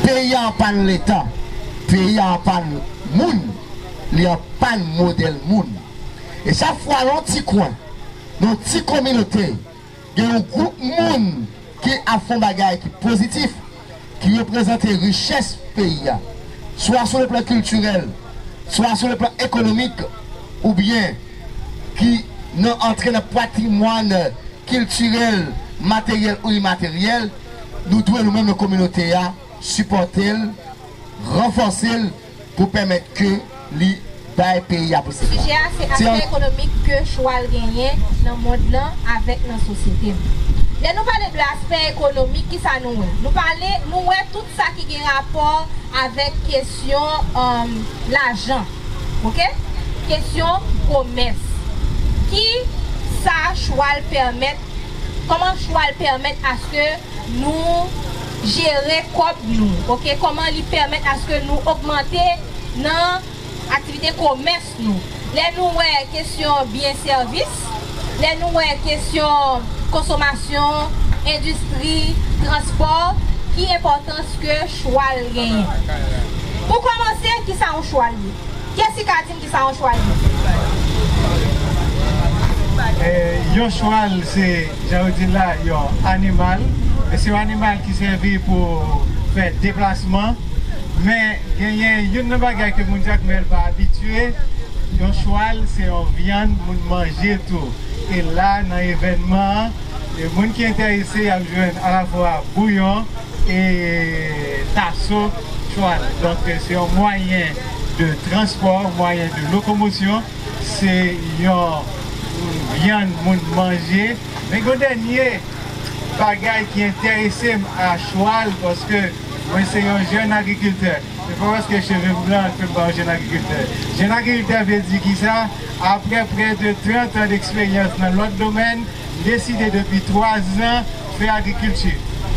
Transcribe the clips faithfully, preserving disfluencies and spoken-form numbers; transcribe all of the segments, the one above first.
Peyi a an pàn Leta, peyi a an pàn moun, li an pàn modèl moun. E chak fwa nan yon ti kwen, nan yon ti kominote, gen yon gwoup moun ki ap fè yon bagay ki pozitif, ki reprezante richès peyi a, swa sou le plan kiltirèl, swa sou le plan ekonomik, oubyen ki nan antre nan patrimwàn kiltirèl, materyèl ou imateryèl, nou dwe nou menm nan kominote a sipòte l, ranfòse l pou pèmèt ke li bay peyi a posibilite. Sijè a se aspè ekonomik ke chwal genyen nan mond lan avèk nan sosyete nou. Lè nou pale de aspè ekonomik, kisa nou wè? Nou pale, nou wè tout sa ki gen rapò avèk kesyon, um, lajan, oke? Kesyon komès. Ki sa chwal pèmèt, kòman chwal pèmèt aske nou jere kòb nou, oke? Kòman li pèmèt aske nou ogmante nan aktivite komès nou? Lè nou wè kesyon byen sèvis, lè nou wè kesyon konsomasyon, endistri, transpò, ki enpòtans ke chwal genyen? Pou kòmanse, kisa yon chwal ye? Kiyès ki ka di m kisa yon chwal ye? E, yon chwal se, jan yo di la, yon animal. E se yon animal ki sèvi pou fè deplasman. Men genyen youn nan bagay ke moun Jakmèl pa abitye, yon chwal se yon vyann moun manje tou. E la, nan evènman an, e moun ki enterese, y ap jwenn alafwa bouyon e taso chwal. Donk, se yon mwayen de transpò, mwayen de lokomosyon, se yon vyann moun manje. Men gen yon dènye bagay ki enterese m a chwal, paske mwen se yon jèn agrikiltè. Se pa paske cheve m blan ke m pa yon jèn agrikiltè. Jèn agrikiltè vle di kisa? Aprè près de trant an d'eksperyans nan lòt domèn, m deside depi twa zan fè agrikilti.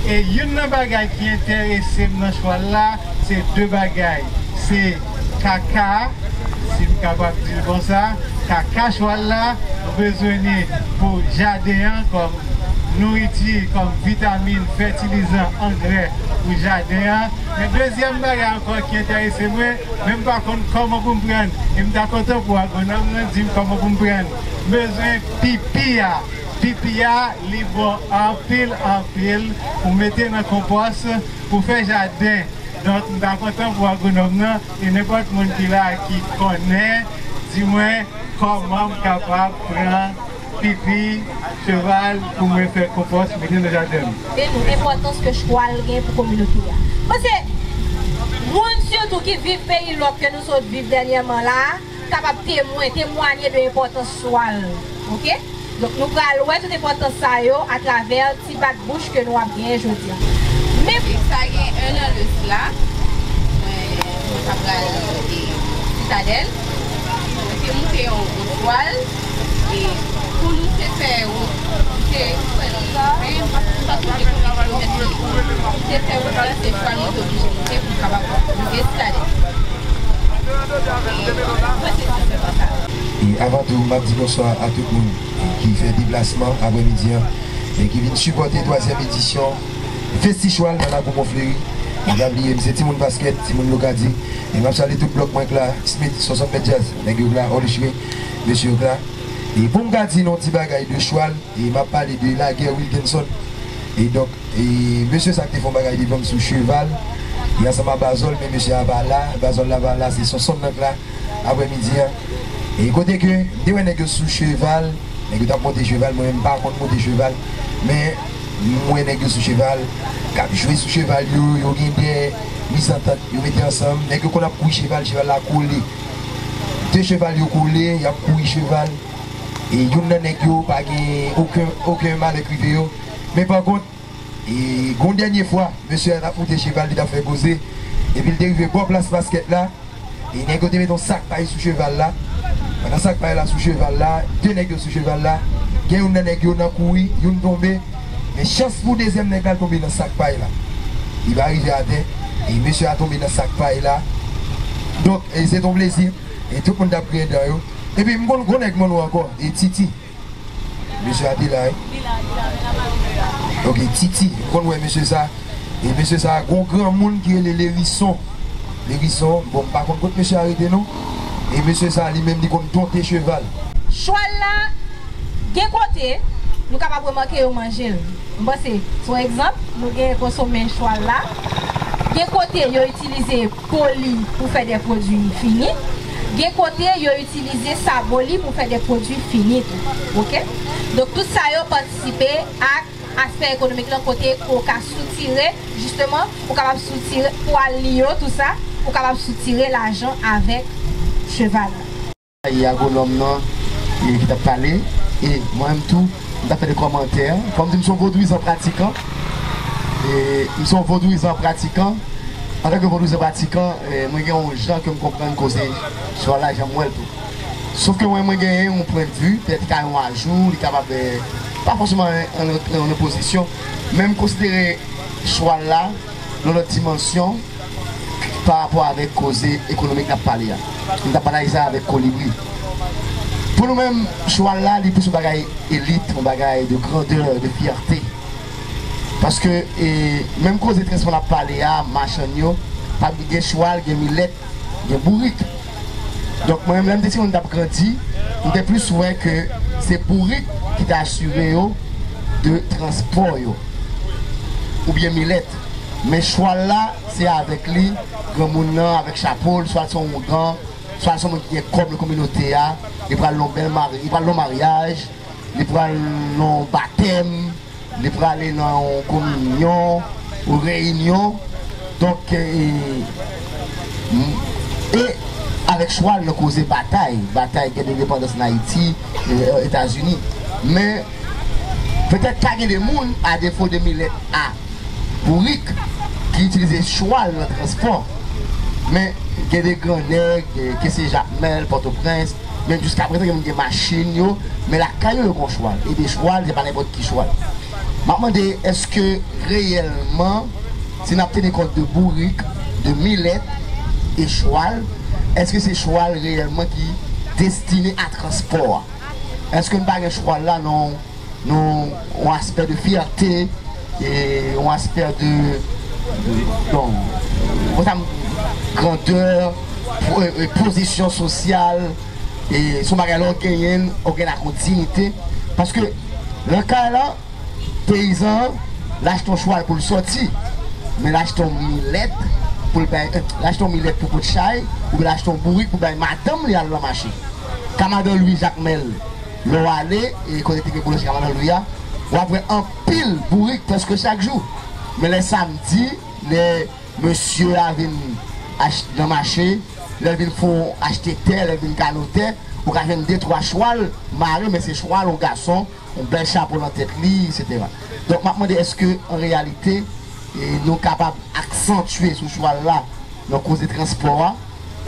E youn nan bagay ki enterese m nan chwal la, se de bagay. Se kaka, si m kapab di l konsa, kaka chwal la, nou bezwen li pou jaden an kòm nouriti, kòm vitamin, fètilizan, angrè pou jaden an. Men dezyèm bagay ankò ki enterese mwen, men m pa konn kòman pou m pran l. E m ta kontan pou agwonòm nan di m kòman pou m pran l. M bezwen pipi a. Pipi a, li bon anpil, anpil pou mete nan konpòs, pou fè jaden. Donk, m ta kontan pou agwonòm nan, e nenpòt moun ki la ki konnen, di mwen kòman m kapab pran pipi cheval pou mwen fè konpòs, mete nan jaden m. Di nou enpòtans ke chwal gen pou kominote a. Paske moun sitou ki viv peyi lòk ke nou sot viv dènyèman la a, kapab temwen, temwanye de enpòtans chwal. Oke? Donk, nou pral wè tout enpòtans sa yo atravè ti bat bouch ke nou ap genyen jodi a. Men. Sa gen en an de sila, mwen, mwen t ap pral e Sitadèl, mwen te moute yon, yon chwal, e pou nou te fè wout, nou te, men, m pa sonje konbyen kilomèt li ye. Nou te fè wout la, se chwal mwen te oblije moute pou m kapab rive Sitadèl. E pwosesis se konsa. E avan tou, m ap di bonswa a tout moun ki fè deplasman aprèmidi an e ki vin sipòte twazyèm edisyon Festichwal nan Lakou Mont Fleuri. E pa bliye, m se timoun Baskèt, timoun Lokadi. E m ap salye tout blòk mwen k la, Smith, Swasannmèt Djaz, nèg yo k la, All Issue, mesye yo k la. E pou m ka di nou yon ti bagay de chwal, e m ap pale de Laguerre Wilkinson. E donk, e mesye sa k te fè yon bagay devan m sou cheval, e ansanm a Bazòl, men mesye a pa la, Bazòl la pa la, se Sonsonn nan k la, aprèmidi an. E kote ke m te wè nèg yo sou cheval, nèg yo t ap monte cheval, mwen menm m pa konn monte cheval, men m wè nèg yo sou cheval, k ap jwe sou cheval yo, yo gen de mizantant, yo mete ansanm, nèg yo konn ap kouri cheval, cheval la kole. De cheval yo kole, y ap kouri cheval. E youn nan nèg yo pa gen okenn, okenn malè k rive yo. Men pa kont, e, gon dènye fwa, mesye a t ap moute cheval, li t ap fè koze. Epi l te rive bò plas Baskèt la. E nèg yo te mete yon sak pay sou cheval la. Pandan sak pay la sou cheval la, de nèg yo sou cheval la. Gen youn nan nèg yo nan kouri, youn tonbe. Men chans pou dezyèm nèg la, l tonbe nan sak pay la. Li pa rive atè. E mesye a tonbe nan sak pay la. Donk, e, se t on plezi. E tout moun t ap griyen dan yo. Epi m konn gon nèg Monroe ankò, e Titi. Mesye a te la, wi. Ok, Titi. M konn wè mesye sa. E mesye sa a, gon granmoun ki rele Lerison. Lerison, bon, m pa konn kot mesye a rete non. E mesye sa a, li menm, li konn donte cheval. Chwal la, gen kote, nou kapab remake yo manje l. M panse, se yon egzanp, nou gen konsonmen chwal la. Gen kote, yo itilize po li pou fè de pwodui fini. Gen kote, yo itilize sabo li pou fè de pwodui fini tou. Oke? Donk, tout sa yo patisipe ak aspè ekonomik lan kote ou ka soutire, jisteman, ou kapab soutire pwal li yo, tou sa, ou kapab soutire lajan avèk cheval la. E agwonòm nan e ki t ap pale, e mwen menm tou, m t ap fè de kòmantè. Fò m di m se yon vodouyizan pratikan. E m se yon vodouyizan pratikan. Antanke vodouyizan pratikan, e mwen gen yon jan ke m konprann koze chwal la, jan m wè l tou. Sof ke mwen, mwen genyen yon pwennvi, petèt li ka yon ajou, li kapab, e, pa fòseman an, an, an opozisyon, men m konsidere chwal la nan lòt dimansyon pa rapò avèk koze ekonomik n ap pale a. M t ap pataje sa avèk Kolibri. Pou nou menm, chwal la, li plis yon bagay elit, yon bagay de grandè, de fyète. Paske, e, menm koze transpò n ap pale a, machann yo, pa gen chwal, gen milèt, gen bourik. Donk, mwen menm, lè m te timoun, m t ap grandi, m te plis wè ke se bourik ki te asire yo de transpò yo, oubyen milèt. Men chwal la, se avèk li, granmoun nan, avèk chapo l, swa l se yon ougan, swa l se yon moun ki gen kòb nan kominote a, li pral nan yon bèl mari, li pral nan yon maryaj, li pral nan yon batèm, li prale nan yon kominyon, yon reyinyon. Donk, e, e avèk chwal nan koze batay, batay gè lendepandans an Ayiti, e, Etazini. Men, petèt ka gen de moun, a defo de milèt a bourik, ki itilize chwal nan transpò. Men, gen de gran nèg, e, ke se Jakmèl, Pòtoprens, men jiska prezan, gen moun gen machin yo, men lakay yo, yo gen chwal. E de chwal, se pa nenpòt ki chwal. M ap mande, èske reyèlman, si n ap teni kont de bourik, de milèt e chwal, èske se chwal reyèlman ki destine a transpò a? Èske n pa gen chwal la nan yon, yon aspè de fyète, e yon aspè de, de, bon, grandè, po-, e, pozisyon sosyal, e se yon bagay lè w genyen l, ou gen la kontinite. Paske, nan kay la, peyizan an, l achte yon chwal pou l sòti, men l achte yon milèt pou l bay, e, l achte yon milèt pou pot chay, oubyen l achte yon bourik pou bay madanm li al nan mache. Kamadan Lwi Jakmèl, lè w ale, e kote te gen boulanjri Kamadan Lwi a, w ap wè anpil bourik prèske chak jou. Men lè samdi, lè mesye a vin ach-, nan mache, lè l vin fon achte tè, lè l vin kanotè, ou ka jwenn de twa chwal mare, men se chwal yon gason, yon bèl chapo nan tèt li, etsetera. Donk, m ap mande èske, an reyalite, e, nou kapab aksantye sou chwal la nan koze transpò a?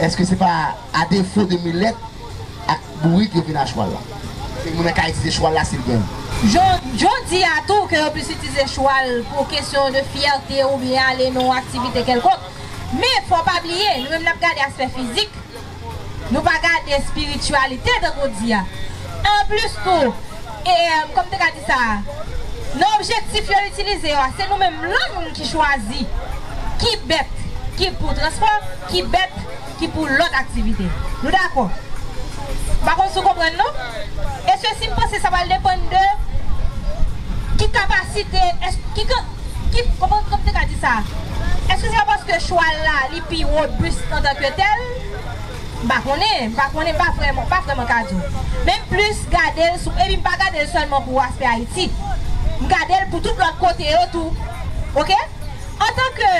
Èske se pa a defo de milèt ak bourik yo vin a chwal la? Moun nan ka itilize chwal la si l gen. Jon-, jodi a tou ke yo plis itilize chwal pou kesyon de fyète oubyen ale nan yon aktivite kèlkonk. Men fò pa bliye, nou menm n ap gade aspè fizik, nou pa gade espirityalite tankou w di a. Anplis tou, e, kòm m te ka di sa a, nan objektif yo itilize yo a, se nou menm lòt moun ki chwazi ki bèt ki pou transpò, ki bèt ki pou lòt aktivite. Nou dakò? M pa konn si w konprann non. E sesi, m panse sa pral depann de ki kapasite, èske, ki, ki, kòman, kòman m te ka di sa? Èske se pa paske chwal la, li pi wobis antanke tèl? M pa konnen, m pa konnen, m pa vrèman, m pa vrèman ka di w. Men m plis gade l sou, epi m pa gade l sèlman pou aspè Ayiti. M gade l pou tout lòt kote yo tou. Oke? Antanke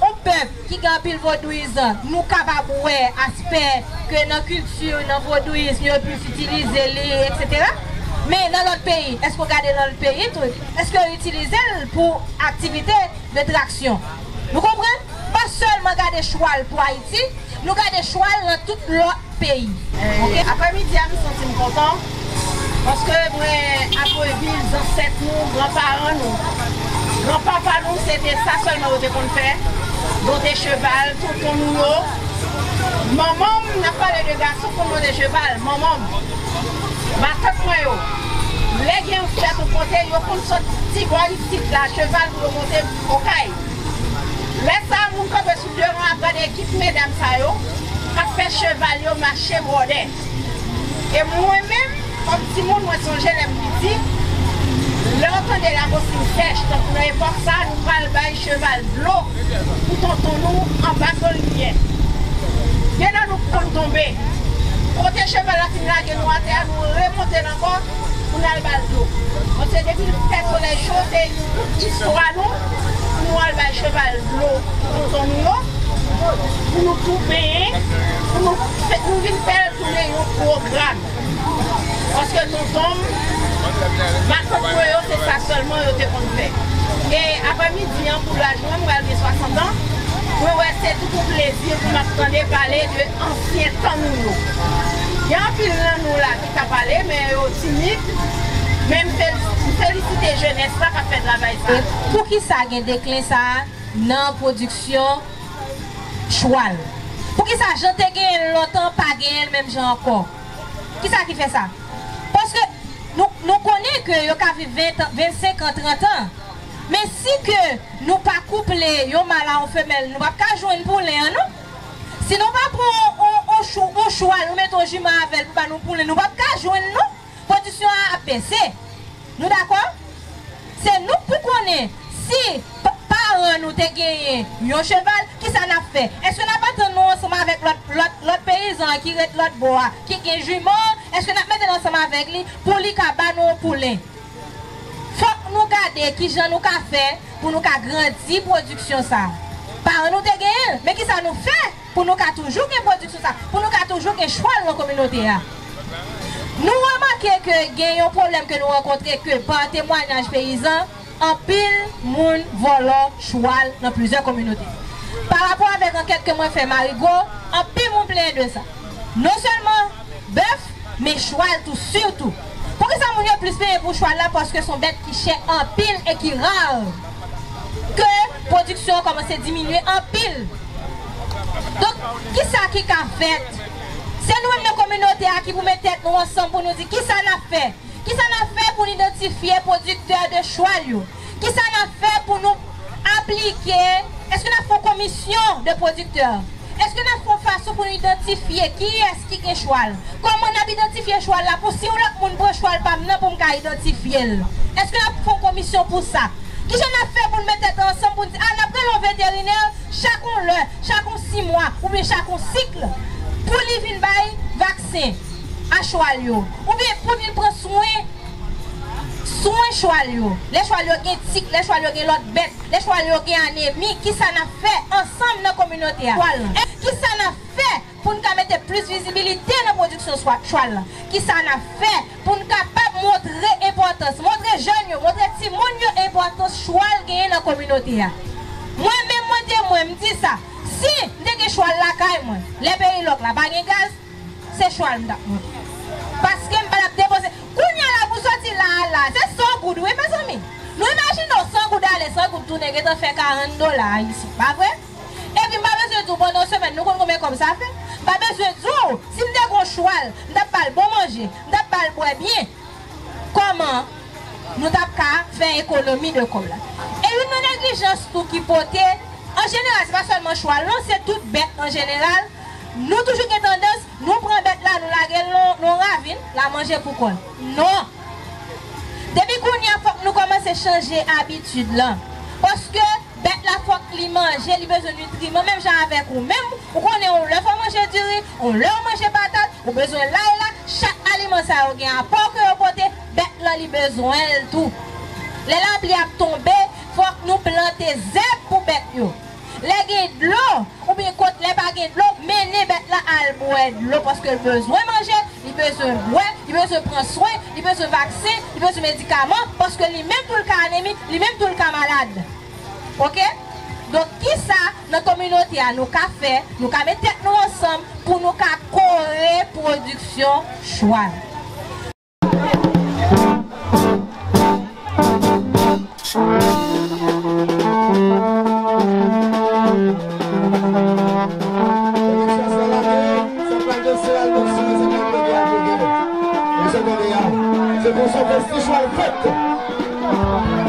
yon pèp ki gen anpil vodouyizan, nou kapab wè aspè ke nan kilti, nan vodouyizm, yo plis itilize li, etsetera. Men nan lòt peyi, èske w gade nan lòt peyi tou? Èske yo itilize l pou aktivite de traksyon? Nou konprann? Pa sèlman gade chwal pou Ayiti, nou gade chwal nan tout lòt peyi. Oke? Aprèmidi a, m santi m kontan, paske mwen ap reviv zansèt nou, granparan nou. Granpapa nou, se te sa sèlman yo te konn fè. Donte cheval, tonton nou yo. Manman m, n ap pale de gason k konn donte cheval, manman m. Matant mwen yo, lè gen yon fèt yon kote, yo konn sot ti bò isit la, cheval pou yo monte Okay. Lè sa a, moun kanpe sou devan ap gade ekip medam sa yo k ap fè cheval yo mache bòdè. E mwen menm, kòm timoun, mwen sonje lè m piti, lè w tande lagosin sèch, tankou nan epòk sa a, nou pral bay cheval dlo pou tonton nou anba zolibyè. Gen nan nou k konn tonbe. Kote cheval la fin lage nou atè a, nou remonte l ankò pou n al ba l dlo. Paske depi fè solèy cho, se istwa nou pou nou al bay cheval dlo pou tonton nou yo, pou nou tou benyen, pou nou fè, nou vin fè l tounen yon pwogram. Paske tonton m, matant mwen yo, se sa sèlman yo te konn fè. E aprèmidi an, pou laj mwen, mwen al gen swasant an, mwen wè se tout yon plezi pou m ap tande pale de ansyen tan nou yo. Gen anpil nan nou la ki ka pale, men yo timid. Men m fel-, m felisite jenès la k ap fè travay sa. E poukisa gen deklen sa a nan pwodiksyon chwal? Poukisa jan te genyen l lontan pa genyen l menm jan ankò? Kisa ki fè sa? Paske nou, nou konnen ke yo ka viv ven tan, vennsenk an, trant an. Men si ke nou pa kouple yon mal a yon femèl, nou p ap ka jwenn poulen an, non. Si nou pa pran yon, yon, yon chou-, yon chwal, nou mete yon jiman avè l pou ba nou poulen, nou p ap ka jwenn, non. Pwodiksyon an ap bese. Nou dakò? Se nou k pou konnen si p-, paran nou te genyen yon cheval, kisa n ap fè? Èske n ap atann nou ansanm avèk lòt, lòt, lòt peyizan an ki ret lòt bò a, ki gen jiman an? Èske n ap mete n ansanm avèk li pou li ka ba nou yon poulen? Fòk nou gade kijan nou ka fè pou nou ka grandi pwodiksyon sa a. Paran nou te genyen l, men kisa nou fè pou nou ka toujou gen pwodiksyon sa a, pou nou ka toujou gen chwal nan kominote a? Nou remake ke gen yon pwoblèm ke nou rankontre, ke pa temwayaj peyizan, anpil moun vòlò chwal nan plizyè kominote. Pa rapò avèk ankèt ke mwen fè Marigo, anpil moun plenyen de sa. Non sèlman bèf, men chwal tou, sitou. Poukisa moun yo plis plenyen pou chwal la? Paske se yon bèt ki chè anpil e ki ra. Ke pwodiksyon an kòmanse diminye anpil. Donk, kisa ki ka fèt? Se nou menm nan kominote a ki pou met tèt nou ansanm pou nou di kisa n ap fè. Kisa n ap fè pou n idantifye pwodiktè de chwal yo? Kisa n ap fè pou nou aplike? Èske n ap fè yon komisyon de pwodiktè? Èske n ap fè yon fason pou nou idantifye kiyès ki gen chwal? Kòman n ap idantifye chwal la pou si yon lòt moun pran chwal pa m nan pou m ka idantifye l? Èske n ap fè yon komisyon pou sa? Kijan n ap fè pou n met tèt ansanm pou n di, a, n ap rele yon veterinè chak yon lè, chak yon sis mwa, oubyen chak yon sik, pou li vin bay vaksen a chwal yo, oubyen pou vin pran swen, swen chwal yo? Lè chwal yo gen tik, lè chwal yo gen lòt bèt, lè chwal yo gen anemi, kisa n ap fè ansanm nan kominote a? Chwal. E kisa n ap fè pou n ka mete plis vizibilite nan pwodiksyon swa-, chwal la? Kisa n ap fè pou n kapab montre enpòtans, montre jèn yo, montre timoun yo enpòtans chwal genyen nan kominote a? Mwen menm, mwen te, mwen, m di sa, si m te gen chwal lakay mwen, lè peyi lòk la pa gen gaz, se chwal m t ap monte. Paske m pa t ap depanse. Kounye a la pou soti la a la, se san goud, wi, mezanmi. Nou imajine w san goud ale, san goud tounen, gentan fè karant dola ayisyen, pa vre? Epi m pa bezwen di w pandan yon semèn, nou konn konbyen kòb sa fè? M pa bezwen di w, si m te gon chwal, m t ap ba l bon manje, m t ap ba l bwè byen. Kòman nou t ap ka fè ekonomi de kòb la? E youn nan neglijans tou ki pote, an jeneral, se pa sèlman chwal, non, se tout bèt an jeneral, nou toujou gen tandans, nou pran bèt la, nou lage l nan, nan ravin, l a manje pou kò l. Non! Depi kounye a, fòk nou kòmanse chanje abitid lan. Paske bèt la fòk li manje, li bezwen nitriman, menm jan avèk ou menm. Ou konnen yon lè fò w manje diri, yon lè w manje patat, ou bezwen lay la, chak aliman sa yo gen apò ke yo pote, bèt lan li bezwen l tou. Lè lapli ap tonbe, fòk nou plante zèb pou bèt yo. Lè gen dlo, oubyen kot lè pa gen dlo, mennen bèt la al bwè dlo paske l bezwen manje, li bezwen bwè, li bezwen pran swen, li bezwen vaksen, li bezwen medikaman, paske li menm tou l ka anemi, li menm tou l ka malad. Oke? Donk, kisa nan kominote a nou ka fè, nou ka met tèt nou ansanm pou nou ka kore pwodiksyon chwal? Se konsa fèt.